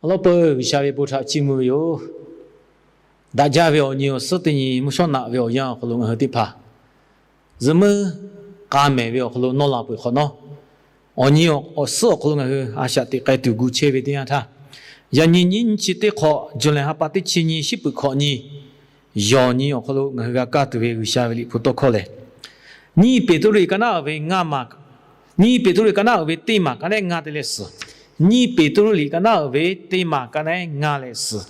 Awˬ lawn peuˬ G'uiˬsha ve bon htaꞈ chiˇ mvuh ve yoˬ. Daꞈ jaˇ ve awˬ nyi awˬ suhˉ teˇ nyi mvuhˇ shawˉ naꞈ ve awˬ yanˇ awˬ hk'aw lo ngaˬ hui teˇ hpaˍ zuhꞈ muiˉ k'a mehˍ ve awˬ hk'aw lo nawˇ la peuˬ hk'awꞈ nawˉ, awˬ nyi awˬ suhˉ awˬ hk'aw lo ngaˬ hui a shaꞈ teꞈ k'ai tuˬ gu chehˇ ve teˇ yanˇ htaˇ, yaꞈ nyi nyiˇ chi teˇ hk'awꞈ, Juˍlaeˍ ha pa teˇ chi nyi, shiˉ peuꞈ hkawꞈ nyi, yawˬ nyi awˬ hk'aw lo ngaˬ hui g'a kaˇ tuˬ ve G'uiˬsha ve liꞈ hpu tawˇ hkawˇ lehˬ, nyiˇ Peˍtruˆ liꞈ ka naˉ uiˍ ve ngaˇ maˬ, nyiˇ Peˍtruˆ liꞈ ka naˉ uiˍ ve teˇ maˬ ka nehˉ ngaˇ te leh suhˍ, nyiˇ Peˍtruˆ liꞈ ka naˉ uiˍ ve teˇ maˬ ka nehˉ ngaˇ leh suhˍ.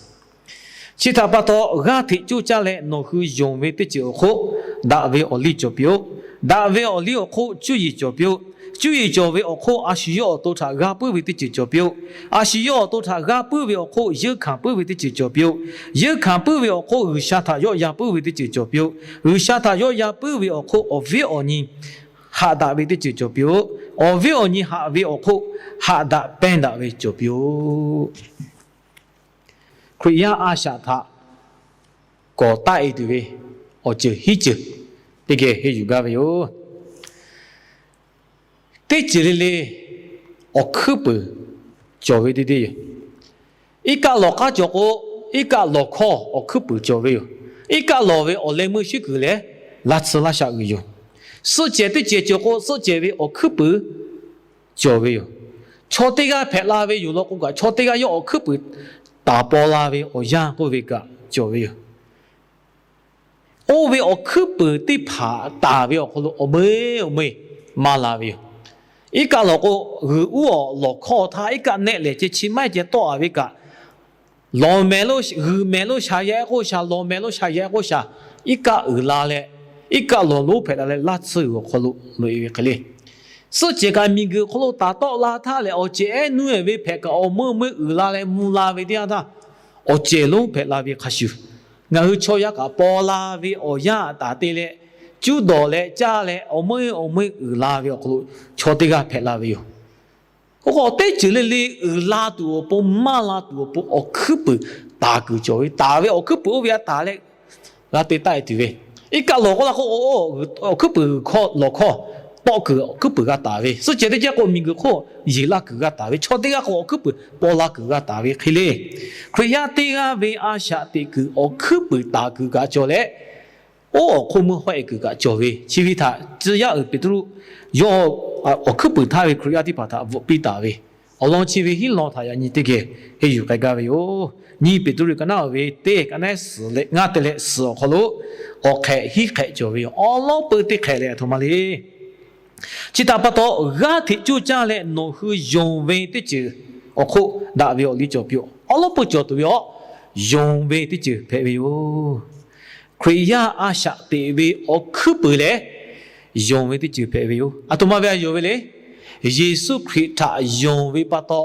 Chi htaꞈ pa taw, g'aˇ hteꞈ coˇ caˇ leh nawˬ hui yonˍ ve teˇ ceuˬ awˬ hk'oˆ daꞈ ve awˬ liˇ cawˬ piˇ-oˆ. Daꞈ ve awˬ liˇ awˬ hk'oˆ cuˇ yiˍ cawˬ piˇ-oˆ. Cuˇ yiˍ cawˬ ve awˬ hk'oˆ a shu yawˇ awˬ to htaꞈ g'a puiˉ ve teˇ ceuˬ cawˬ piˇ-oˆ. A shu yawˇ awˬ to htaꞈ g'a puiˉ ve awˬ hk'oˆ yeunˇ hkanˍ puiˉ ve teˇ ceuˬ cawˬ piˇ-oˆ. Yeunˇ hkanˍ puiˉ ve awˬ hk'oˆ G'uiˬsha htaꞈ yawˆ yan puiˉ ve teˇ ceuˬ cawˬ piˇ-oˆ. G'uiˬsha htaꞈ yawˆ yan puiˉ ve awˬ hk'oˆ awˬ viˉ awˬ nyi haꞈ daꞈ ve teˇ ceuˬ cawˬ piˇ-oˆ. Awˬ viˉ awˬ nyi haꞈ ve awˬ hk'oˆ haꞈ daꞈ pehnˇ daꞈ ve cawˬ piˇ-oˆ. Hkriꞈ yaˇ a shaꞈ htaꞈ kawˍ taˆ-e tuˬ ve awˬ ceuˬ hiˉ ceuˬ teˇ geh henˇ yuˬ gaˇ ve yoˬ. Teˇ ceuˬ le le awˬ hkuiˉ puiˍ cawˬ ve teˇ deˇ yoˬ. Iˉ kaˆ lawˬ k'aˉ cawˬ k'o, iˉ kaˆ lawˬ hkawˇ awˬ hkuiˉ puiˍ cawˬ ve yoˬ. Iˉ kaˆ lawˬ ve awˬ leh meuˇ shiˉ kuiˬ lehˬ, laˇ tsuhˇ laˇ shaꞈ uiˍ yoˬ. Suhˆ cehˬ teˇ cehˬ cawˬ k'o, suhˆ cehˬ ve awˬ hkuiˉ puiˍ cawˬ ve yoˬ. Chaw teˇ g'aˇ hpehꞈ la ve yoˬ law k'o kaꞈ, chaw teˇ g'aˇ yawˇ awˬ hkuiˉ puiˍ taˍ paw la ve awˬ yanˇ k'oˆ ve kaꞈ cawˬ ve yoˬ. Oˇ ve awˬ hkuiˉ puiˍ teˇ hpaˍ taˍ ve awˬ hk'aw lo awˬ meuˇ awˬ meuˇ maˇ la ve yoˬ. Iˉ kaˆ lawˬ k'o, g'uiˬ uˉ awˬ lawˬ hkawˇ htaˇ iˉ kaˆ nehˆ lehˬ ceh chi maiˇ ceh tawˆ-a ve kaꞈ, lawˬ mehˍ lo g'uiˬ mehˍ lo shaˍ yehˬ k'oˆ shaˍ, lawˬ mehˍ lo shaˍ yehˬ k'oˆ shaˍ, iˉ kaˆ uiˍ la leh, iˉ kaˆ lawˬ lonˉ hpehꞈ la leh laˇ tsuhˇ g'uiˬ awˬ hk'aw lo loꞈ-e ve hk'e le. Suhˆ cehˬ kaꞈ miˬguiˬ hk'aw lo taˍ tawˆ la htaˇ lehˬ, awˬ cehˬ ehˉ nuˇ-e ve hpehꞈ kaꞈ awˬ meuˇ meuˇ uiˍ la leh mvuh la ve teˇ yanˇ htaˇ, awˬ cehˬ lonˉ hpehꞈ la ve hk'a shuˍ, ngaˬ hui chaw yaˇ kaꞈ paw la ve awˬ yanˇ taˍ te leh, cuˇ dawˬ leh caˇ leh awˬ meuˇ awˬ meuˇ uiˍ la ve awˬ hk'aw lo chaw teˇ g'aˇ hpehꞈ la ve yoˬ. Oˇ k'o, teˇ ceuˬ le le uiˍ la tuˬ awˬ pon, maˇ la tuˬ awˬ pon awˬ hkuiˉ puiˍ taˍ kuiˬ cawˬ ve, taˍ ve awˬ hkuiˉ puiˍ oˇ ve a taˍ leh g'a te taˆ-e tuˬ ve. Iˉ kaˆ lawˬ k'oˆ la k'o, awˬ hkuiˉ puiˍ g'uiˬ hkawˇ lawˬ hkawˇ tawˆ kuiˬ awˬ hkuiˉ puiˍ g'a taˍ ve, suhˆ cehˬ teˇ cehˬ k'o miˬguiˬ hk'oˆ yeˬ laˇ kuiˬ g'a taˍ ve, chaw teˇ g'aˇ k'o awˬ hkuiˉ puiˍ paw la kuiˬ g'a taˍ ve hk'e le. Hkriꞈ yaˇ teˇ g'aˇ ve a shaꞈ teꞈ kuiˬ awˬ hkuiˉ puiˍ taˍ kuiˬ kaꞈ cawˬ leh, oˇ awˬ hk'oˆ meuˇ hawehˆ kuiˬ kaꞈ cawˬ ve, chi ve htaꞈ tcuh yaˇ uiˍ Peˍtruˆ yawˇ awˬ hkuiˉ puiˍ htaˇ ve Hkriꞈ yaˇ teˇ hpaˍ htaꞈ bvuhꞈ piˇ taˍ ve awˬ lawn chi ve hiˉ lawn htaꞈ yaꞈ nyi teˇ geh henˇ yuˬ k'ai gaˇ ve yoˬ. Nyiˇ Peˍtruˆ ka naˉ uiˍ ve teˇ ka nehˉ suhˍ leh ngaˇ te leh suhˍ awˬ hk'aw lo awˬ hk'ehꞈ hiˉ hk'ehꞈ cawˬ ve yoˬ. Awˉ lawˉ peu teˇ hk'ehꞈ leh a htoꞈ ma le. Chi htaꞈ pa taw, g'aˇ hteꞈ coˇ caˇ leh nawˬ hui yonˍ ve teˇ ceuˬ awˬ hk'oˆ daꞈ ve awˬ liˇ cawˬ piˇ-oˆ. Awˉ lawˉ peu cawˬ tuˬ ve awˬ, yonˍ ve teˇ ceuˬ hpehꞈ ve yoˬ. Hkriꞈ yaˇ a shaꞈ teꞈ ve awˬ hkuiˉ puiˍ lehˬ, yonˍ ve teˇ ceuˬ hpehꞈ ve yoˬ. A htoꞈ ma ve a yonˍ ve le. Yeˍsuˆ Hkriꞈ htaꞈ yonˍ ve pa taw,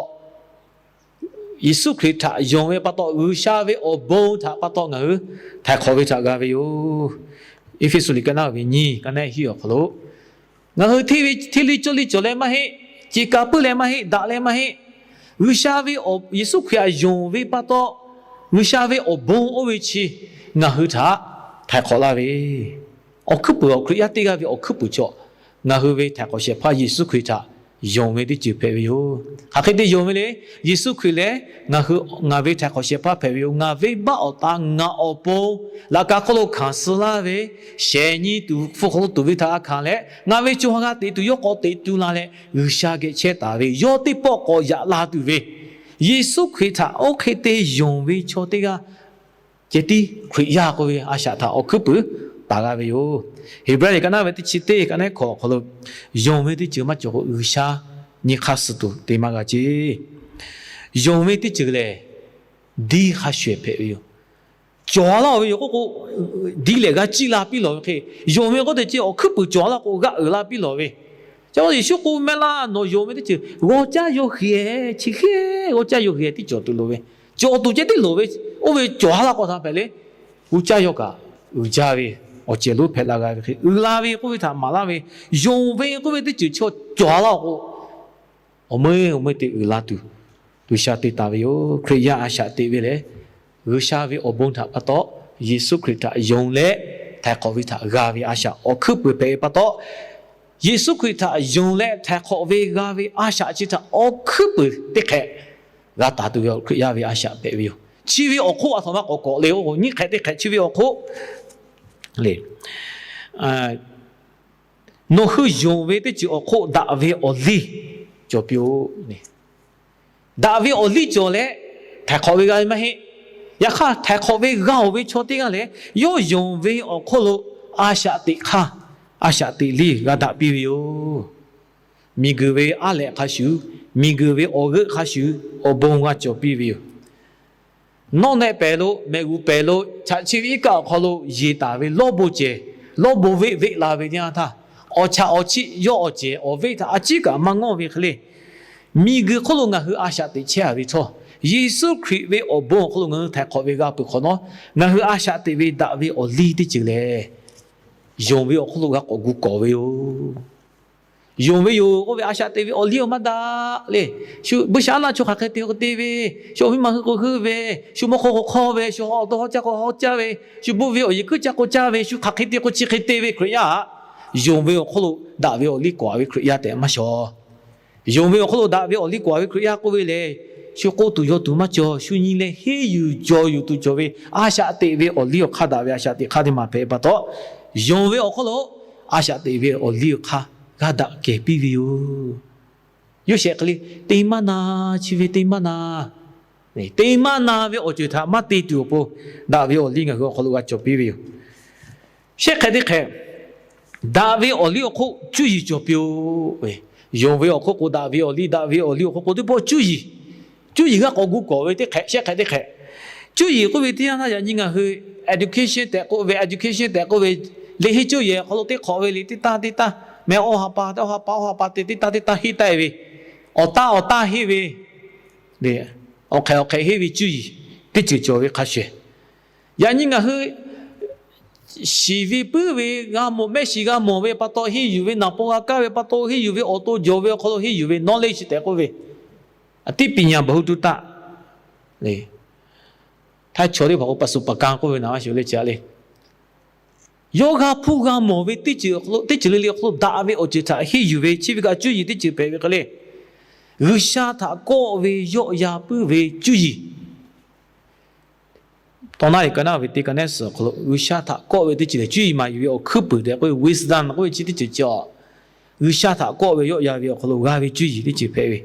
Yeˍsuˆ Hkriꞈ htaꞈ yonˍ ve pa taw, G'uiˬsha ve awˬ bon htaꞈ pa taw ngaˬ hui htaiˍ hk'awꞈ ve htaꞈ g'a ve yoˬ. Eˇfeˇsuꞈ liꞈ ka naˉ uiˍ ve nyiˇ ka nehˉ hiˉ awˬ hk'aw lo, ngaˬ hui hteˇ ve hteˇ liˇ cawˇ liˇ cawˬ leh maˇ heˆ, ce ka puiˉ leh maˇ heˆ, daꞈ leh maˇ heˆ, G'uiˬsha ve awˬ, Yeˍsuˆ Hkriꞈ htaꞈ yonˍ ve pa taw, G'uiˬsha ve awˬ bon oˇ ve chi ngaˬ hui htaꞈ htaiˍ hk'awꞈ laˇ ve, awˬ hkuiˉ puiˍ awˬ Hkriꞈ yaˇ teˇ g'aˇ ve awˬ hkuiˉ puiˍ chaw, ngaˬ hui ve htaiˍ hk'awꞈ shehˍ hpaˇ Yeˍsuˆ Hkriꞈ htaꞈ yonˍ ve teˇ ceuˬ hpehꞈ ve yoˬ. Hk'aˬ hk'e te yonˍ ve le. Yeˍsuˆ Hkriꞈ lehˬ ngaˬ hui, ngaˬ ve htaiˍ hk'awꞈ shehˍ hpaˇ hpehꞈ ve yoˬ. Ngaˬ venˇbaˆ awˬ ta ngaˬ awˬ pon laꞈ ka hk'oˆ lo hkanˍ suh laˇ ve, shehˍ nyi tuˬ hpu hk'aw lo tuˬ ve htaꞈ a hkanˍ leh, ngaˬ ve co ha g'a teꞈ tuˬ yawˇ k'awꞈ teꞈ tu la leh, G'uiˬsha geh chehˇ taˍ ve, yawˇ teˇ pawˆ k'awꞈ yaꞈ la tuˬ ve, Yeˍsuˆ Hkriꞈ htaꞈ oˇ hk'e te yonˍ ve chaw teˇ g'aˇ ceh tiˉ Hkriꞈ yaˇ k'oˆ ve a shaꞈ htaꞈ awˬ hkuiˉ puiˍ taˍ g'a ve yoˬ. Heˍbrehˇ liꞈ ka naˉ ve teˇ chi teˇ ka nehˉ hkawꞈ awˬ hk'aw lo, yonˍ ve teˇ ceuˬ maˇ cawˬ k'o, G'uiˬsha nyi hk'aˇ suh tuˬ te maˇ g'a ceˇ. Yonˍ ve teˇ ceuˬ lehˬ, diˇ hk'a shuˍ ehˍ hpehꞈ ve yoˬ. Cawˬ a laˇ-oˬ ve yoˬ k'oˆ k'o, diˇ lehˬ g'a ciˇ la piˇ lawˬ ve hk'e, yonˍ ve k'oˆ teˇ ceuˬ awˬ hkuiˉ puiˍ cawˬ a laˇ k'o g'a uiˍ la piˇ lawˬ ve. Ca Yeˍsuˆ k'oˆ mehˆ laˇ, nawˬ yonˍ ve teˇ ceuˬ g'aw caˇ yawˇ heˍ, chi hk'e g'aw caˇ yawˇ heˍ tiˉ cawˬ tuˬ loˍ ve, cawˬ tuˬ ceh tiˉ loˍ ve, oˇ ve cawˬ a laˇ k'o htaꞈ hpehꞈ le. G'aw caˇ yawˇ kaꞈ uiˍ jaˇ ve awˬ cehˬ lonˉ hpehꞈ la g'a ve hk'e, uiˍ la ve k'oˆ ve htaꞈ maˍ laˇ ve, yonˍ ve k'oˆ ve teˇ ceuˬ chaw cawˬ a laˇ-oˬ k'o, awˬ meuˇ awˬ meuˇ te uiˍ la tuˬ, G'uiˬsha te taˍ ve yoˬ. Hkriꞈ yaˇ a shaꞈ teꞈ ve lehˬ, G'uiˬsha ve awˬ bon htaꞈ pa taw, Yeˍsuˆ Hkriꞈ htaꞈ yonˍ leh htaiˍ hk'awꞈ ve htaꞈ g'a ve a shaꞈ awˬ hkuiˉ puiˍ hpehꞈ ve pa taw, Yeˍsuˆ Hkriꞈ htaꞈ yonˍ leh htaiˍ hk'awꞈ ve g'a ve a shaꞈ chi htaꞈ awˬ hkuiˉ puiˍ teˇ hk'ehꞈ g'a taˍ tuˬ ve Hkriꞈ yaˇ ve a shaꞈ hpehꞈ ve yoˬ. Chi ve awˬ hk'oˆ a htoꞈ ma k'awꞈ k'awꞈ le, oˇ nyiˇ hk'ehꞈ teˇ hk'ehꞈ chi ve awˬ hk'oˆ le, nawˬ hui yonˍ ve teˇ ceuˬ awˬ hk'oˆ daꞈ ve awˬ liˇ cawˬ piˇ-oˆ. Daꞈ ve awˬ liˇ cawˬ leh, htaiˍ hk'awꞈ ve g'a ve maˇ heˆ. Yaꞈ hk'aˇ, htaiˍ hk'awꞈ ve g'a-oˬ ve chaw teˇ g'aˇ lehˬ, yawˇ yonˍ ve awˬ hk'oˆ lo a shaꞈ teꞈ hk'aˇ, a shaꞈ teꞈ liˇ g'a daꞈ piˇ ve yoˬ. Miˬguiˬ ve aˉ lehꞈ hk'a shuˍ, miˬguiˬ ve awˬ g'euˆ hk'a shuˍ, awˬ bon g'a cawˬ piˇ ve yoˬ. Nawˆ nehˆ pehˍ lo, mehꞈ g'uˬ pehˍ lo, chaꞈ chi ve iˉ kaˆ awˬ hk'aw lo yeˬ taˍ ve lawˇ bon cehˬ, lawˇ bon veˆ veˆ la ve teˇ yanˇ htaˇ, awˬ chaꞈ awˬ chiˆ yawˇ awˬ cehˬ awˬ veˆ htaꞈ a ciˉ kaꞈ maˇ ngawˇ ve hk'e le, miˬguiˬ hk'oˆ lo ngaˬ hui a shaꞈ teꞈ chehˇ-a ve htawˇ, Yeˍsuˆ Hkriꞈ ve awˬ bon awˬ hk'aw lo ngaˬ hui htaiˍ hk'awꞈ ve g'a peuˬ hk'awꞈ nawˉ, ngaˬ hui a shaꞈ teꞈ ve daꞈ ve awˬ liˇ teˇ ceuˬ lehˬ, yonˍ ve awˬ hk'oˆ lo g'a k'awꞈ gu kawˍ ve yoˬ. Yonˍ ve yoˬ k'oˆ ve a shaꞈ teꞈ ve awˬ liˇ-oˬ maˇ daꞈ le. Shu buiˇshaˆaˉnaˆ chaw hk'aˬ hk'e te k'o te ve, shu awˬ miˇ ma hui k'o heuˆ ve, shu mawˇ hk'aw k'o hk'awˇ ve, shu haw awˬ to hawˇ caˇ k'o hawˇ caˇ ve, shu buˆ ve awˬ yehˬ kuiˉ caˇ k'o caˇ ve, shu hk'aˬ hk'e te k'o chi hk'e te ve Hkriꞈ yaˇ-aꞈ, yonˍ ve awˬ hk'oˆ lo daꞈ ve awˬ liˇ kawˍ-a ve Hkriꞈ yaˇ tehꞈ maˇ shawˍ. Yonˍ ve awˬ hk'oˆ lo daꞈ ve awˬ liˇ kawˍ-a ve Hkriꞈ yaˇ k'oˆ ve lehˬ, shu k'oˆ tuˬ yaw tuˬ maˇ cawˬ. Shu nyi leh henˇ yuˬ jaw yuˬ tuˬ cawˬ ve a shaꞈ teꞈ ve awˬ liˇ awˬ hk'aˇ daꞈ ve a shaꞈ teꞈ hk'aˇ teˇ maˬ hpehꞈ pa taw, yonˍ ve awˬ hk'oˆ lo a shaꞈ teꞈ ve awˬ liˇ awˬ hk'aˇ g'a daꞈ kehˬ piˇ ve yoˬ. Yawˇ shehˍ hk'e le, te maˇ na, chi ve te maˇ na, te maˇ na ve awˬ ceuˬ htaꞈ maˇ te tuˬ awˬ pon, daꞈ ve awˬ liˇ ngaˬ hui awˬ hk'aw lo g'a cawˬ piˇ ve yoˬ. Shehˆ hk'ehꞈ teˇ hk'ehꞈ, daꞈ ve awˬ liˇ awˬ hk'oˆ cuˇ yiˍ cawˬ piˇ-oˆ. Yonˍ ve awˬ hk'oˆ k'o daꞈ ve awˬ liˇ, daꞈ ve awˬ liˇ awˬ hk'oˆ k'o teˇ pawˆ cuˇ yiˍ, cuˇ yiˍ g'a k'awꞈ gu kawˍ ve teˇ hk'ehꞈ, shehˆ hk'ehꞈ teˇ hk'ehꞈ. Cuˇ yiˍ k'oˆ ve teˇ yanˇ htaˇ yaꞈ nyi ngaˬ hui education tehꞈ k'oˆ ve, education tehꞈ k'oˆ ve, liꞈ henˇ cuˇ yiˍ awˬ hk'aw lo teˇ hk'awꞈ ve liꞈ teˇ taˇ teˇ taˇ, meh awˇ ha pa, awˇ ha pa, awˇ ha pa te teˇ taˇ teˇ taˇ henˇ taˆ-e ve, awˬ taˇ awˬ taˇ henˇ ve, awˬ hk'ehꞈ awˬ hk'ehꞈ henˇ ve cuˇ yiˍ teˇ ceuˬ cawˬ ve hk'a shuˍ, yaꞈ nyi ngaˬ hui shiˍ ve puiˉ ve g'a mawˬ, mehˆ shiˍ g'a mawˬ ve pa taw henˇ yuˬ ve, naˍ paw g'a kaˇ ve pa taw henˇ yuˬ ve, awˬ to jawˬ ve awˬ hk'aw lo henˇ yuˬ ve knowledge tehꞈ k'oˆ ve, အသိပညာ ဗဟုသုတ le, Htaiˇ chaw teˇ hpaˍ k'o ประสบการณ์ k'oˆ ve naˍ a shuˍ le chi a le. Yawˇ g'a hpuˇ g'a mawˬ ve teˇ ceuˬ le le awˬ hk'aw lo daꞈ ve awˬ ceuˬ htaꞈ henˇ yuˬ ve, chi ve kaꞈ cuˇ yiˍ teˇ ceuˬ hpehꞈ ve hk'e le. G'uiˬsha htaꞈ kawˆ ve yawˆ yan puiˉ ve cuˇ yiˍ. Tawˇ naˉ e ka naˉ ve teˇ ka nehˉ suhˍ awˬ hk'aw lo G'uiˬsha htaꞈ kawˆ ve teˇ ceuˬ lehˬ, cuˇ yiˍ maˍ yuˬ ve awˬ hkuiˉ puiˍ tehꞈ k'oˆ ve wisdom k'oˆ ve chi teˇ ceuˬ cawˬ. G'uiˬsha htaꞈ kawˆ ve yawˆ yan ve awˬ hk'aw lo g'a ve cuˇ yiˍ teˇ ceuˬ hpehꞈ ve.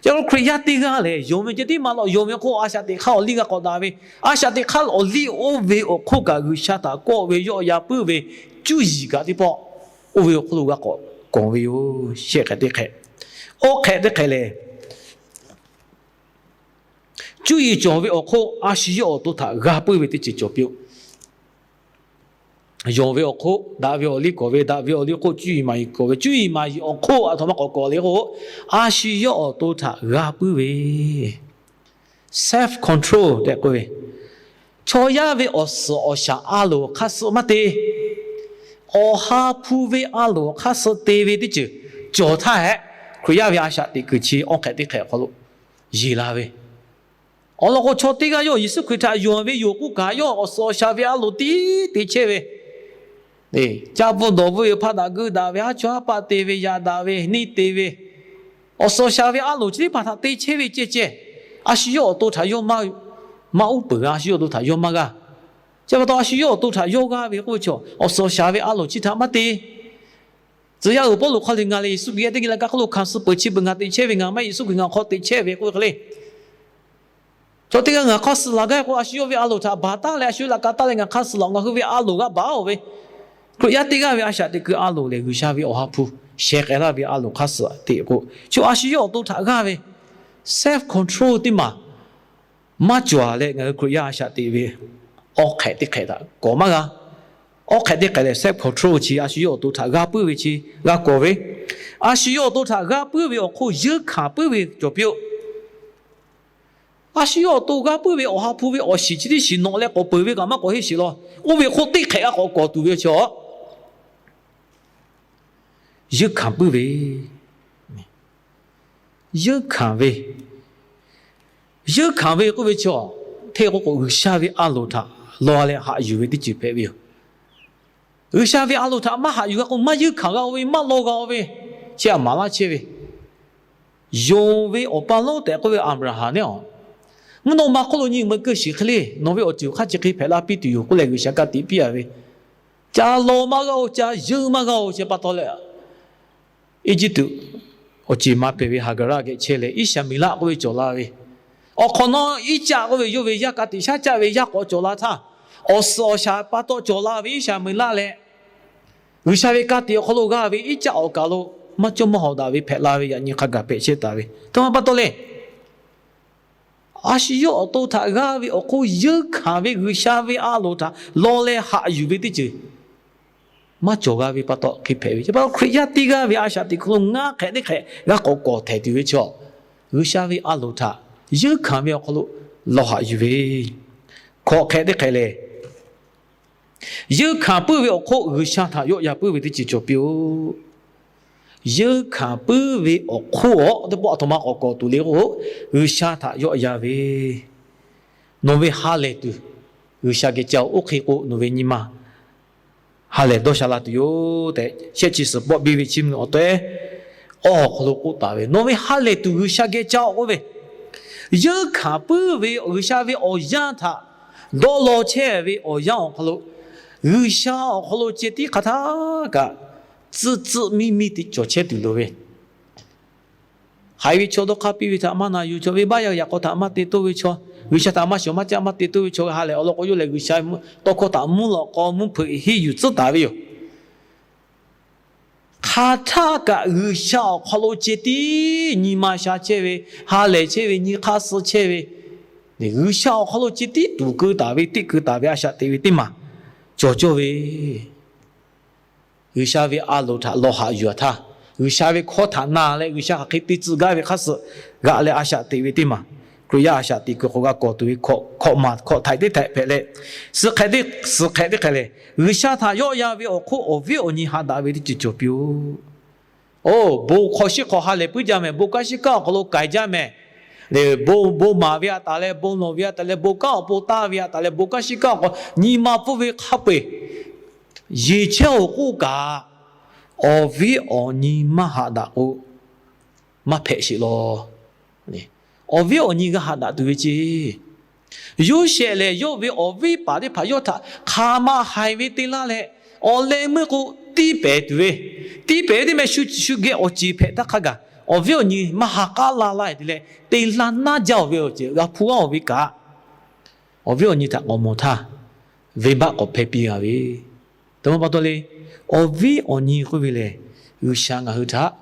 Chi k'o Hkriꞈ yaˇ teˇ g'aˇ lehˬ, yonˍ ve ceh tiˉ maˇ lawꞈ, yonˍ ve k'o a shaꞈ teꞈ hk'aˇ awˬ liˇ g'a k'awꞈ daꞈ ve, a shaꞈ teꞈ hk'aˇ awˬ liˇ oˇ ve awˬ hk'oˆ kaꞈ G'uiˬsha htaꞈ kawˆ ve yawˆ yan puiˉ ve cuˇ yiˍ kaꞈ teˇ pawˆ oˇ ve awˬ hk'oˆ lo g'a k'awꞈ kawˬ ve yoˬ. Shehˆ hk'ehꞈ teˇ hk'ehꞈ, awˇ hk'ehꞈ teˇ hk'ehꞈ lehˬ, cuˇ yiˍ cawˬ ve awˬ hk'oˆ a shu yawˇ awˬ to htaꞈ g'a puiˉ ve teˇ ceuˬ cawˬ piˇ-oˆ. Yonˍ ve awˬ hk'oˆ daꞈ ve awˬ liˇ kawˬ ve, daꞈ ve awˬ liˇ hk'oˆ cuˇ yiˍ maˍ yiˍ kawˬ ve, cuˇ yiˍ maˍ yiˍ awˬ hk'oˆ a htoꞈ ma k'awꞈ kawˬ le k'o, a shu yawˇ awˬ to htaꞈ g'a puiˉ ve self control tehꞈ k'oˆ ve, chaw yaˇ ve awˬ suhˍ awˬ shaˍ a loˍ hk'aˇ suh maˇ te, awˬ ha hpu ve a loˍ hk'aˇ suh te ve teˇ ceuˬ cawˬ htaˇ hehꞈ, Hkriꞈ yaˇ ve a shaꞈ teꞈ kuiˬ chi awˇ hk'ehꞈ teˇ hk'ehꞈ awˬ hk'aw lo yeˬ la ve. Awˬ lawn k'o, chaw teˇ g'aˇ yawˇ Yeˍsuˆ Hkriꞈ htaꞈ yonˍ ve yoˬ k'oˆ kaꞈ, yawˇ awˬ suhˍ awˬ shaˍ ve a loˍ tiˉ te chehˇ ve, caˇ bvuhˇ dawˬ bvuhˇ ve, hpaˆ daꞈ geuˆ daꞈ ve, haˉ chawˇ haˉ paˆ te ve, yaꞈ daꞈ ve, neˇ te ve, awˬ suhˍ awˬ shaˍ ve a loˍ chi teˇ hpaˍ htaꞈ te chehˇ ve ceh ceh, a shu yawˇ awˬ to htaꞈ yawˇ maˇ uˉ peunˍ g'a, a shu yawˇ awˬ to htaꞈ yawˇ maˇ g'a. Chi pa taw a shu yawˇ awˬ to htaꞈ yawˇ g'aˇ ve k'oˆ ve chaw, awˬ suhˍ awˬ shaˍ ve a loˍ chi htaꞈ maˇ te. Tcuh yaˇ uiˍ Pawˇluꞈ hk'aw lehˬ, ngaˬ lehˬ Yeˍsuˆ Hkriꞈ yaˇ teˇ g'aˇ le, kanˉ hk'oˆ lo hkanˍ suh peuˬ, chi beuꞈ ngaˬ teꞈ chehˇ ve, ngaˬ maˇ Yeˍsuˆ Hkriꞈ ngaˬ awˬ hk'aw teꞈ chehˇ ve k'oˆ ve hk'e le. Chaw teˇ g'aˇ ngaˬ hk'aˇ suh laˬ gaˇ k'o, a shu yawˇ ve a loˍ htaꞈ baˬ taˉ leh, a shu yawˇ laꞈ ka taˉ leh ngaˬ hk'aˇ suh laˬ, ngaˬ hui ve a loˍ g'a baˬ-oˬ ve. Hkriꞈ yaˇ teˇ g'aˇ ve a shaꞈ teꞈ kuiˬ a loˍ lehˬ, G'uiˬsha ve awˬ ha hpu sheh k'ai laˇ ve a loˍ hk'aˇ suh teꞈ k'o, chaw a shu yawˇ awˬ to htaꞈ g'aˇ ve self control teˇ maˬ maˇ cawˬ leh, ngaˬ hui Hkriꞈ yaˇ a shaꞈ teꞈ ve awˇ hk'ehꞈ teˇ hk'ehꞈ htaꞈ kawˍ maˇ g'a. Awˇ hk'ehꞈ teˇ hk'ehꞈ lehˬ, self control chi a shu yawˇ awˬ to htaꞈ g'aˇ puiˉ ve chi g'a kawˍ ve, a shu yawˇ awˬ to htaꞈ g'aˇ puiˉ ve awˬ hk'oˆ yeunˇ hkanˍ puiˉ ve cawˬ piˇ-oˆ. A shu yawˇ awˬ to g'aˇ puiˉ ve awˬ ha hpu ve awˬ shiˍ chi teˇ shiˍ nawꞈ leh k'awꞈ peuˬ ve kaꞈ maˇ k'awꞈ heˆ sheˍ law. Oˇ ve hk'oˆ teˇ hk'ehꞈ g'a k'awꞈ kawˍ tuˬ ve chi a yeunˇ hkanˍ puiˉ ve, yeunˇ hkanˍ ve, yeunˇ hkanˍ ve k'oˆ ve chi a, hteˇ k'oˆ k'o G'uiˬsha ve a loˍ htaꞈ law leh haꞈ yuˬ ve teˇ ceuˬ hpehꞈ ve yoˬ. G'uiˬsha ve a loˍ htaꞈ maˇ haꞈ yuˬ g'a k'o, maˇ yeunˇ hkanˍ g'a-o ve, maˇ law g'a-o ve, chi a maˍ laˇ chehˇ ve. Yonˍ ve awˬ pa lonˉ tehꞈ k'oˆ ve Aˍbraˍhanˍ neˇ a Mvuhˇ naw ma hk'oˆ lo nyi meuꞈ keu shiˍ hk'e le, nawˬ ve awˬ ceuˬ hk'a chi hk'e hpehꞈ la piˇ tuˬ yoˬ k'oˆ leh G'uiˬsha ka tiꞈ piˇ a ve, ca lawˬ maˇ g'a-oˬ, ca yeunˇ maˇ g'a-oˬ sheh pa taw leh, Eˇjiˇtuꞈ awˬ ceˬ ma pehˬ ve Haˍgaˍraˆ geh chehˇ leh, Iˉshaˍmeˍlaˆ k'oˆ ve cawˬ la ve, awˬ hk'awꞈ nawˉ Iˉcaˆ k'oˆ ve yawˇ ve yaˇ ka tiꞈ shaˉ caˆ ve yaˇ k'awꞈ cawˬ la htaˇ, awˬ suhˍ awˬ shaˍ pa taw cawˬ la ve Iˉshaˍmeˍlaˆ leh, G'uiˬsha ve ka tiꞈ awˬ hk'aw lo g'a ve Iˉcaˆ awˬ kaˍ lo maˇ cawˇ maˇ hawˍ daꞈ ve hpehꞈ la ve yaꞈ nyi hk'a gaˬ hpehꞈ chehˇ taˍ ve, aˬ htoꞈ ma pa taw le. A shu yawˇ awˬ to htaꞈ g'aˇ ve awˬ hk'oˆ yeunˇ hkanˍ ve G'uiˬsha ve a loˍ htaꞈ law leh haꞈ yuˬ ve teˇ ceuˬ maˇ cawˬ g'a ve pa taw hk'e hpehꞈ ve. Chi pa taw Hkriꞈ yaˇ teˇ g'aˇ ve a shaꞈ teꞈ hk'aw lo ngaˇ hk'ehꞈ teˇ hk'ehꞈ g'a k'awꞈ kawˍ htehˍ tuˬ ve chaw, G'uiˬsha ve a loˍ htaꞈ yeunˇ hkanˍ ve awˬ hk'aw lo law haꞈ yuˬ ve. Hkawꞈ hk'ehꞈ teˇ hk'ehꞈ lehˬ, yeunˇ hkanˍ puiˉ ve awˬ hk'oˆ G'uiˬsha htaꞈ yawˆ yan puiˉ ve teˇ ceuˬ cawˬ piˇ-oˬ. Yeunˇ hkanˍ puiˉ ve awˬ hk'oˆ-aˬ teˇ pawˆ aˬ htoꞈ ma k'awꞈ kawˍ tuˬ le k'o, G'uiˬsha htaꞈ yawˆ yan ve, nawˬ ve ha lehˬ tuˬ G'uiˬsha geh ca-oˬ. Oˇ hk'e k'o, nawˬ ve nyi ma ha lehˬ dawˇ sha la tuˬ yoˬ tehꞈ, shehˆ chi suhˍ pawˆ biˇ ve chiˇ mvuh awˬ tawehˉ awˬ hk'aw lo k'oˆ taˍ ve, nawˬ ve ha lehˬ tuˬ G'uiˬsha geh ca-oˬ k'oˆ ve, yeunˇ hkanˍ puiˉ ve G'uiˬsha ve awˬ yanˇ htaꞈ dawˇ law chehˇ ve awˬ yanˇ awˬ hk'aw lo, G'uiˬsha awˬ hk'aw lo ceh tiˉ hk'aˬ htaˇ kaꞈ tcuhˆ tcuhˆ miˇ miˇ teꞈ cawˬ chehˇ tuˬ loˍ ve, haiˬ ve chaw dawˇ hk'aˇ piˇ ve htaꞈ maˇ na yuˬ, chaw venˇbaˆ yaˇ yaꞈ k'aw htaꞈ maˇ te toˇ ve chaw, G'uiˬsha htaꞈ maˇ shawˍ maˇ caˆ maˇ te toˇ ve chaw ha lehˬ awˬ lawn k'o, yawˇ lehˬ G'uiˬsha tawˇ hkawˇ htaꞈ mvuhˇ lawꞈ k'aw mvuhˇ hpeuꞈ henˇ yuˬ tcuhˉ taˍ ve yoˬ. Hk'aˬ htaˇ kaꞈ G'uiˬsha awˬ hk'aw lo ceh tiˉ nyi ma sha chehˇ ve, ha lehˬ chehˇ ve, nyi hk'aˇ suh chehˇ ve, G'uiˬsha awˬ hk'aw lo ceh tiˉ tuˍ keu taˍ ve, teˇ keu taˍ ve a shaꞈ teꞈ ve teˇ maˬ cawˬ cawˇ ve, G'uiˬsha ve a loˍ htaꞈ law haꞈ yuˬ-a htaˇ, G'uiˬsha ve hkawˇ htaꞈ na leh G'uiˬsha hk'aˬ hk'e te tcuh gaˇ ve hk'aˇ suh g'aꞈ leh a shaꞈ teꞈ ve teˇ maˬ, Hkriꞈ yaˇ a shaꞈ teꞈ kuiˬ hk'aw g'a kawˍ tuˬ ve hkawꞈ maˬ hkawꞈ htaiꞈ teˇ htaiꞈ hpehꞈ leh, suhˍ hk'ehꞈ teˇ suhˍ hk'ehꞈ teˇ hk'ehꞈ lehˬ, G'uiˬsha htaꞈ yawˆ yan ve awˬ hk'oˆ awˬ viˉ awˬ nyi haꞈ daꞈ ve teˇ ceuˬ cawˬ piˇ-oˬ. Oˇ, bon hk'aw shiˉ hk'aw ha lehˬ puiˉ jaˇ mehˍ, bon kanˉ shiˉ kanˉ awˬ hk'aw lo k'ai jaˇ mehˍ. Lehˬ, bon maˍ ve a taˍ leh, bon lawˬ ve a taˍ leh, bon kanˉ awˬ pon taˇ ve a taˍ leh, bon kanˉ shiˉ kanˉ awˬ hk'aw nyi ma pfuhˇ ve hk'a peu-eˬ yeˬ chehˇ-oˬ k'oˆ kaꞈ, awˬ viˉ awˬ nyi maˇ haꞈ daꞈ k'o, maˇ hpehꞈ sheˍ law. Awˬ viˉ awˬ nyi g'a haꞈ daꞈ tuˬ ve ce. Yoˇsehꞈ lehˬ, yawˇ ve awˬ viˉ paˍ teˇ hpaˍ yawˇ htaꞈ hk'aˬ ma haiˬ ve te laˇ leh, awˬ leh meuˇ k'o tiˇ pehˍ tuˬ ve, tiˇ pehˍ ve teˇ meh shu shu geh awˬ ceˬ hpehꞈ htaˇ hk'a gaˬ, awˬ viˉ awˬ nyi maˇ ha k'aˉ la laˇ-e te leh, te laˇ naˇ jaˇ-oˬ ve awˬ ceuˬ g'a hpuˇ g'aˇ-oˬ ve kaꞈ, awˬ viˉ awˬ nyi htaꞈ k'awꞈ mawˬ htaˇ, venˇbaˆ k'awꞈ hpehˇ piˇ g'a ve. Aˬ htoꞈ ma pa taw le, awˬ viˉ awˬ nyi k'oˆ ve lehˬ, G'uiˬsha ngaˬ hui htaꞈ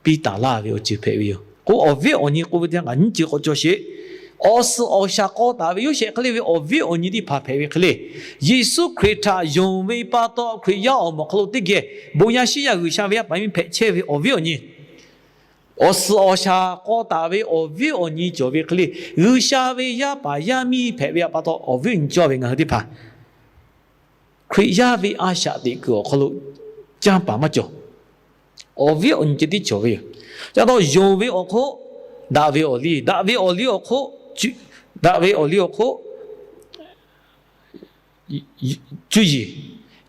piˇ taˍ laˇ ve awˬ ceuˬ hpehꞈ ve yoˬ. K'o, awˬ viˉ awˬ nyi k'oˆ ve teˇ yanˇ ngaˬ nyiˇ ceuˬ k'awꞈ cawˬ sheˍ. Awˬ suhˍ awˬ shaˍ k'aw taˍ ve Yoˇsehꞈ hk'e le ve awˬ viˉ awˬ nyi teˇ hpaˍ hpehꞈ ve hk'e le, Yeˍsuˆ Hkriꞈ htaꞈ yonˍ ve pa taw, Hkriꞈ yaˇ awˬ moˍ awˬ hk'aw lo teˇ geh bon yaˇ shiˉ yaˇ G'uiˬsha ve yaˇ paˍ miˇ hpehꞈ chehˇ ve awˬ viˉ awˬ nyi, awˬ suhˍ awˬ shaˍ k'aw taˍ ve awˬ viˉ awˬ nyi cawˬ ve hk'e le, G'uiˬsha ve yaˇ paˍ yaˇ miˇ hpehꞈ ve pa taw, awˬ viˉ awˬ nyi cawˇ ve ngaˬ hui teˇ hpaˍ Hkriꞈ yaˇ ve a shaꞈ teꞈ kuiˬ awˬ hk'aw lo canˇ paˍ maˇ cawˬ. Awˬ viˉ awˬ nyi ceh tiˉ cawˬ ve yoˬ. Ca taw yonˍ ve awˬ hk'oˆ, daꞈ ve awˬ liˇ, daꞈ ve awˬ liˇ awˬ hk'oˆ, daꞈ ve awˬ liˇ awˬ hk'oˆ, cuˇ yiˍ,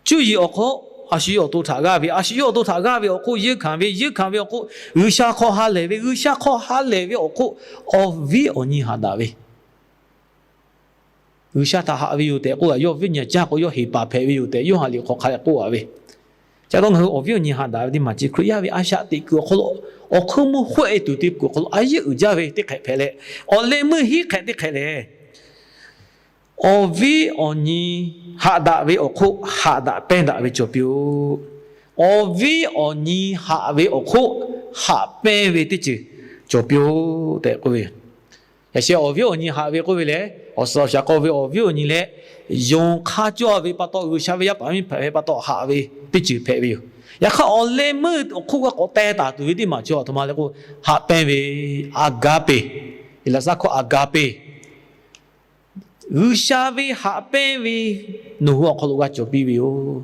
cuˇ yiˍ awˬ hk'oˆ, a shu yawˇ awˬ to htaꞈ g'aˇ ve, a shu yawˇ awˬ to htaꞈ g'aˇ ve awˬ hk'oˆ yeunˇ hkanˍ ve, yeunˇ hkanˍ ve awˬ hk'oˆ G'uiˬsha hk'aw ha lehˬ ve, G'uiˬsha hk'aw ha lehˬ ve awˬ hk'oˆ awˬ viˉ awˬ nyi haꞈ daꞈ ve G'uiˬsha htaꞈ haꞈ ve yoˬ tehꞈ k'oˆ kaꞈ, yawˇ viˉ nyi aꞈ caˇ k'o, yawˇ heˍ paˍ hpehꞈ ve yoˬ tehꞈ, Yoˇhanˬ liꞈ hk'aw hk'a leh k'oˆ a ve. Ca taw ngaˬ hui awˬ viˉ awˬ nyi haꞈ daꞈ ve teˇ maˬ ce. Hkriꞈ yaˇ ve a shaꞈ teꞈ kuiˬ awˬ hk'aw lo awˬ hk'oˆ mvuhˇ hawehˇ tuˬ te kuiˬ awˬ hk'aw lo a yeˉ uiˍ jaˇ ve teˇ hk'ehꞈ hpehꞈ leh, awˬ leh meuˇ hiˉ hk'ehꞈ teˇ hk'ehꞈ lehˬ, awˬ viˉ awˬ nyi haꞈ daꞈ ve awˬ hk'oˆ haꞈ daꞈ pehnˇ daꞈ ve cawˬ piˇ-oˬ. Awˬ viˉ awˬ nyi haꞈ ve awˬ hk'oˆ haꞈ pehnˇ ve teˇ ceuˬ cawˬ piˇ-oˬ tehꞈ k'oˆ ve. Yaꞈ sheh awˬ viˉ awˬ nyi haꞈ ve k'oˆ ve lehˬ, awˬ suhˍ awˬ shaˍ k'aw ve awˬ viˉ awˬ nyi leh, yonˍ hk'aˇ cawˇ ve pa taw G'uiˬsha ve yaˇ paˍ miˇ hpehꞈ ve pa taw haꞈ ve teˇ ceuˬ hpehꞈ ve yoˬ. Yaꞈ hk'aˇ, awˬ leh meuˇ awˬ hk'oˆ g'a k'awꞈ teh taˍ tuˬ ve teˇ maˬ cawˬ, aˬ htoꞈ ma leh k'o, haꞈ pehnˇ ve, agape, Eˍlaˍsaˆ hkawˇ agape. G'uiˬsha ve haꞈ pehnˇ ve nawˬ hui awˬ hk'aw lo g'a cawˬ piˇ ve yoˬ.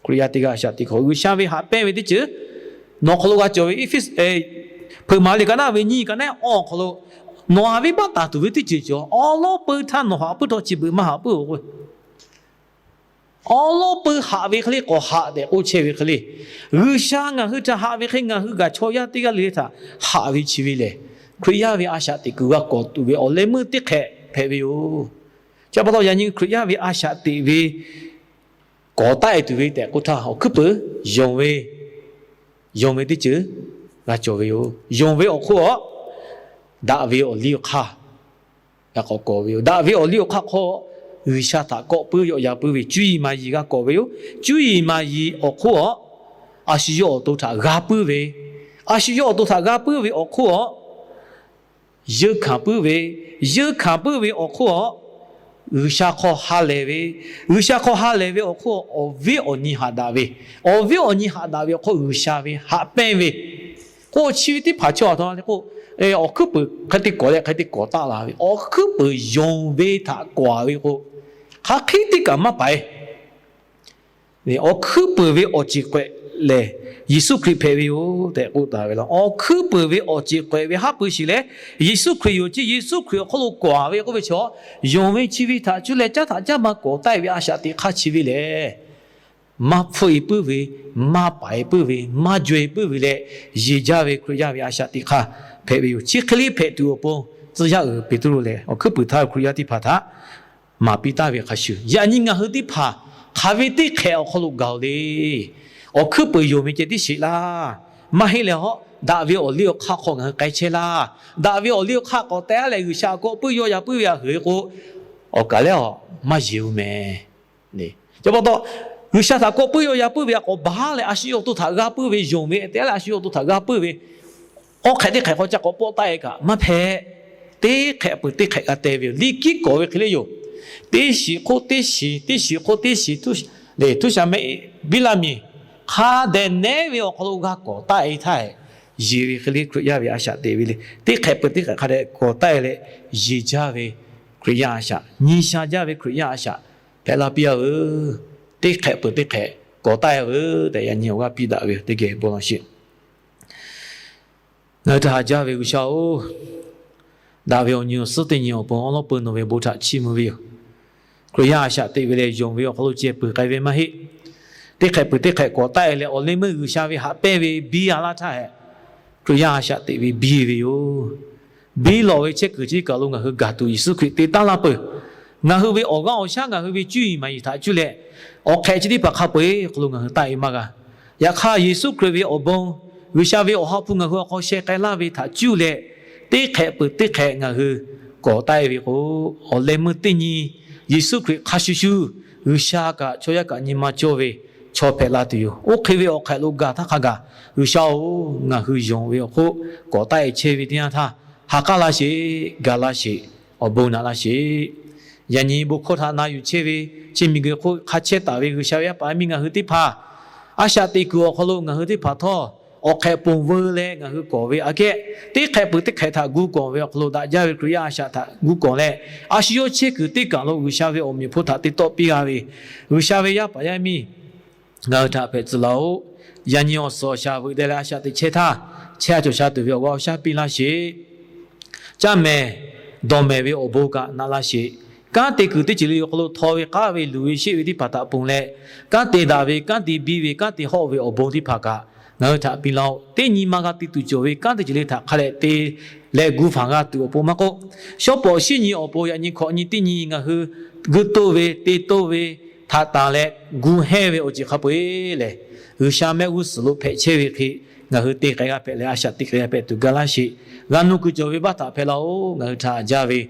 Hkriꞈ yaˇ teˇ g'aˇ a shaꞈ teꞈ hk'aw G'uiˬsha ve haꞈ pehnˇ ve teˇ ceuˬ nawˬ hk'aw lo g'a cawˬ ve, Eˇfeˇsuꞈ, Hpeuꞈ maˍ liꞈ ka naˉ ve nyiˇ ka naˉ awˬ hk'aw lo, nawˬ haꞈ ve baˆ taˍ tuˬ ve teˇ ceuˬ cawˬ. Awˉ lawˉ peu htaˇ nawˬ haꞈ puiˉ htawˇ chi beuꞈ maˇ haꞈ puiˉ-oˬ k'o, awˉ lawˉ peu haꞈ ve hk'e le k'awꞈ haꞈ tehꞈ k'oˆ chehˇ ve hk'e le, G'uiˬsha ngaˬ hui htaꞈ haꞈ ve hk'e ngaˬ hui gaˬ chaw yaˇ teˇ g'aˇ le le htaꞈ haꞈ ve chi ve lehˬ, Hkriꞈ yaˇ ve a shaꞈ teꞈ kuiˬ g'a kawˬ tuˬ ve awˬ leh meuˇ teˇ hk'ehꞈ hpehꞈ ve yoˬ. Chi pa taw yaꞈ nyi Hkriꞈ yaˇ ve a shaꞈ teꞈ ve kawˍ taˆ e tuˬ ve tehꞈ k'oˆ htaˇ, awˬ hkuiˉ peuˍ yonˍ ve, yonˍ ve teˇ ceuˬ g'a cawˬ ve yoˬ. Yonˍ ve awˬ hk'oˆ a, daꞈ ve awˬ liˇ awˬ hk'aˇ g'a k'awꞈ kawˍ ve yoˬ. Daꞈ ve awˬ liˇ awˬ hk'aˇ hk'aw, G'uiˬsha htaꞈ kawˆ puiˉ yawˆ yan puiˉ ve cuˇ yiˍ maˍ yiˍ g'a kawˍ ve yoˬ. Cuˇ yiˍ maˍ yiˍ awˬ hk'oˆ a, a shu yawˇ awˬ to htaꞈ g'a puiˉ ve, a shu yawˇ awˬ to htaꞈ g'a puiˉ ve awˬ hk'oˆ a, yeunˇ hkanˍ puiˉ ve, yeunˇ hkanˍ puiˉ ve awˬ hk'oˆ a, G'uiˬsha hk'aw ha lehˬ ve, G'uiˬsha hk'aw ha lehˬ ve awˬ hk'oˆ awˬ viˉ awˬ nyi haꞈ daꞈ ve, awˬ viˉ awˬ nyi haꞈ daꞈ ve awˬ hk'oˆ G'uiˬsha ve haꞈ pehnˇ ve k'o, chi ve teˇ hpaˍ chaw a ta le k'o, awˬ hkuiˉ peuˍ hk'e te kawˍ leh hk'e te kawˍ taˆ la ve, awˬ hkuiˉ peuˍ yonˍ ve htaꞈ kawˍ ve k'o, hk'aˬ hk'e teˇ kaꞈ maˇ paiˍ. Awˬ hkuiˉ peuˍ ve awˬ ceˬ k'awehꞈ lehˬ, Yeˍsuˆ Hkriꞈ hpehꞈ ve yoˬ tehꞈ k'oˆ taˍ ve law. Awˬ hkuiˉ peuˍ ve awˬ ceˬ k'awehꞈ ve haˉ pui shiˍ leh, Yeˍsuˆ Hkriꞈ yoˬ. Chi Yeˍsuˆ Hkriꞈ awˬ hk'aw lo kawˍ ve k'oˆ ve chaw, yonˍ ve chi ve htaꞈ cuˇ leh caˉ htaꞈ caˇ ma kawˍ taˆ e ve a shaꞈ teꞈ hk'aˇ chi ve lehˬ, maˇ hpfuhˆ e puiˉ ve, maˇ paiˍ e puiˉ ve, maˇ jaweh e puiˉ ve leh, yeˬ jaˇ ve Hkriꞈ yaˇ ve a shaꞈ teꞈ hk'aˇ hpehꞈ ve yoˬ. Chi hk'e le hpehꞈ tuˬ awˬ pon, tcuh yaˇ uiˍ Peˍtruˆ lehˬ awˬ hkuiˉ peuˍ htaˇ Hkriꞈ yaˇ teˇ hpaˍ htaꞈ maˍ piˇ taˍ ve hk'a shuˍ, yaꞈ nyi ngaˬ hui teˇ hpaˍ hk'aˬ ve teˇ hk'ehꞈ awˬ hk'aw lo gaˬ oˬ le. Awˬ hkuiˉ peuˍ yonˍ ve ceh tiˉ sheˍ laˇ. Maˇ heˆ leh haw, daꞈ ve awˬ liˇ awˬ hk'aˇ hk'aw ngaˬ hui k'ai chehˇ laˇ. Daꞈ ve awˬ liˇ awˬ hk'aˇ k'awꞈ teh a leh G'uiˬsha kawˆ puiˉ yawˆ yan puiˉ ve a hui k'o, awˬ kaˍ lehˬ a maˇ yeˬ oˬ mehˍ. Chi pa taw, G'uiˬsha htaꞈ kawˆ puiˉ yawˆ yan puiˉ ve a k'awꞈ baˬ leh, a shu yawˇ awˬ to htaꞈ g'a puiˉ ve yonˍ ve te a leh, a shu yawˇ awˬ to htaꞈ g'a puiˉ ve, k'awꞈ hk'ehꞈ teˇ hk'ehꞈ k'awꞈ ca k'awꞈ pawˆ taˆ e kaꞈ maˇ hpehꞈ. Teˇ hk'ehꞈ peuˬ teˇ hk'ehꞈ g'a teh ve yoˬ. Liˇ kiˉ k'awˍ ve hk'e le yoˬ. Teˇ shiˍ hk'oˆ teˇ shiˍ, teˇ shiˍ hk'oˆ teˇ shiˍ, tuˇ sha mehˆ biˇ laˇ miˬ hk'a dehꞈ nehˉ ve awˬ hk'aw lo g'a kawˍ taˆ e htaˇ, yeˬ ve hk'e le Hkriꞈ yaˇ ve a shaꞈ teꞈ ve le. Teˇ hk'ehꞈ peuˬ teˇ hk'ehꞈ hk'a dehꞈ kawˍ taˆ e leh, yeˬ jaˇ ve Hkriꞈ yaˇ a shaꞈ, nyi sha jaˇ ve Hkriꞈ yaˇ a shaꞈ hpehꞈ la piˇ a veuˬ. Teˇ hk'ehꞈ peuˬ teˇ hk'ehꞈ kawˍ taˆ e a veuˬ tehꞈ yaꞈ nyi awˬ g'aˇ piˇ daꞈ ve yoˬ. Teˇ geh bon law sheˍ. Ngaˬ hui htaꞈ haꞈ jaˇ ve G'uiˬsha-oˬ, daꞈ ve awˬ nyi awˬ suhˉ teˇ nyi awˬ pon awˉ lawˉ peu nawˬ ve bon htaꞈ chiˇ mvuh ve yoˬ. Hkriꞈ yaˇ a shaꞈ teꞈ ve leh yonˍ ve awˬ hk'aw lo ceh peuˬ k'ai ve maˇ heˆ. Teˇ hk'ehꞈ peuˬ teˇ hk'ehꞈ kawˍ taˆ e leh awˬ leh meuˇ G'uiˬsha ve haꞈ pehnˇ ve biˇ a laˇ htaˇ, Hkriꞈ yaˇ a shaꞈ teꞈ ve biˇ ve yoˬ. Biˇ lawˬ ve chehˇ kuiˬ chi kaˬ lo ngaˬ hui gaˬ tuˬ Yeˍsuˆ Hkriꞈ te taˉ laˇ peuˬ. Ngaˬ hui ve awˬ g'aˇ awˬ shaˉ ngaˬ hui ve cuˇ yiˍ maˍ yiˍ htaꞈ cuˇ leh, awˬ hk'ehꞈ chi teˇ hpaˍ hk'a peu-eˬ hk'aw lo ngaˬ hui taˆ e maˇ g'a. Yaꞈ hk'aˇ Yeˍsuˆ Hkriꞈ ve awˬ bon, G'uiˬsha ve awˬ ha hpu ngaˬ hui awˬ hk'aw sheh k'ai laˇ ve htaꞈ cuˇ leh, teˇ hk'ehꞈ peuˬ teˇ hk'ehꞈ ngaˬ hui kawˍ taˆ e ve k'o, awˬ leh meuˇ teˇ nyi Yeˍsuˆ Hkriꞈ hk'a shuˍ shuˍ G'uiˬsha kaꞈ chaw yaˇ kaꞈ nyi ma cawˇ ve chaw hpehꞈ la tuˬ yoˬ. Oˇ hk'e ve awˬ hk'ehꞈ lo gaˬ htaˇ hk'a gaˬ, G'uiˬsha-oˬ, ngaˬ hui yonˍ ve awˬ hk'oˆ kawˍ taˆ e chehˇ ve teˇ yanˇ htaˇ, ha k'aˉ laˇ sheˍ, gaˬ laˇ sheˍ, awˬ bon naꞈ laˇ sheˍ. Yaꞈ nyi bon hkawˇ htaꞈ na yuˬ chehˇ ve, chi miˬguiˬ hk'oˆ hk'a chehˇ taˍ ve G'uiˬsha ve yaˇ paˍ yaˇ miˇ ngaˬ hui teˇ hpaˍ, a shaꞈ teꞈ kuiˬ awˬ hk'aw lo ngaˬ hui teˇ hpaˍ htawˇ, awˬ hk'ehꞈ ponˬ veu leh ngaˬ hui kawˍ ve aꞈ kehˉ, teˇ hk'ehꞈ peuˬ teˇ hk'ehꞈ htaꞈ gu kawˍ ve awˬ hk'aw lo daꞈ jaˇ ve Hkriꞈ yaˇ a shaꞈ htaꞈ gu kawˍ leh, a shu yawˇ chehˇ kuiˬ teˇ kaˬ lo G'uiˬsha ve awˬ meꞈ awˬ hponˇ htaꞈ te tawˆ piˇ g'a ve, G'uiˬsha ve yaˇ paˍ yaˇ miˇ ngaˬ hui htaꞈ hpehꞈ tcuh laˬ-oꞈ. Yaꞈ nyi awˬ suhˍ awˬ shaˍ veuꞈ deh leh a shaꞈ teꞈ chehˇ htaˇ, chehˇ a cawˬ sha tuˬ ve awˬ g'aˇ awˬ shaˉ piˇ laˇ sheˍ. Caˇ mehˍ dawˬ mehˍ ve awˬ bon kaꞈ naꞈ laˇ sheˍ. Kanˉ te kuiˬ teˇ ceuˬ le awˬ hk'aw lo htaw ve k'aˉ ve luˬ ve sheˆ ve teˇ hpaˍ htaꞈ ponˬ leh, kanˉ te daꞈ ve, kanˉ te biˇ ve, kanˉ te hawˆ ve awˬ bon teˇ hpaˍ kaꞈ ngaˬ hui htaꞈ piˇ laˇ-oꞈ. Teˇ nyi ma g'a te tuˬ cawˬ ve kanˉ teˇ ceuˬ le htaꞈ hk'a leh te leh gu fanˬ g'a tuˬ awˬ pon maˇ k'oˆ, shawˉ pawˍ shinˉ nyi awˬ pon yaꞈ nyi hkawꞈ nyi teˇ nyi ngaˬ hui gu toˆ ve te toˆ ve htaꞈ tanˬ leh gu hehnˇ ve awˬ ceuˬ hk'a peu-eˬ lehˬ, G'uiˬsha mehˆ g'uˇ suhˍ lo hpehꞈ chehˇ ve hk'e, ngaˬ hui te k'ai g'a hpehꞈ leh a shaꞈ teꞈ k'ai g'a hpehꞈ tuˬ ga laˇ sheˍ. G'a nuˇ kuiˬ cawˬ ve baˆ htaꞈ hpehꞈ laˇ-oꞈ. Ngaˬ hui htaꞈ haꞈ jaˇ ve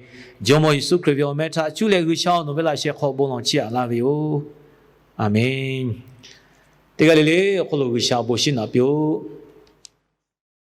Jawˇmawˇ Yeˍsuˆ Hkriꞈ ve awˬ meh htaꞈ cuˇ leh G'uiˬsha-oˬ, nawˬ ve laꞈ sheh hk'aw bon lawˬ chiˇ aꞈ laˇ ve yoˬ. Aˬmenˍ. Teˇ g'aˇ le le awˬ hk'aw lo G'uiˬsha awˬ bon shiˉ naꞈ piˇ-oˆ.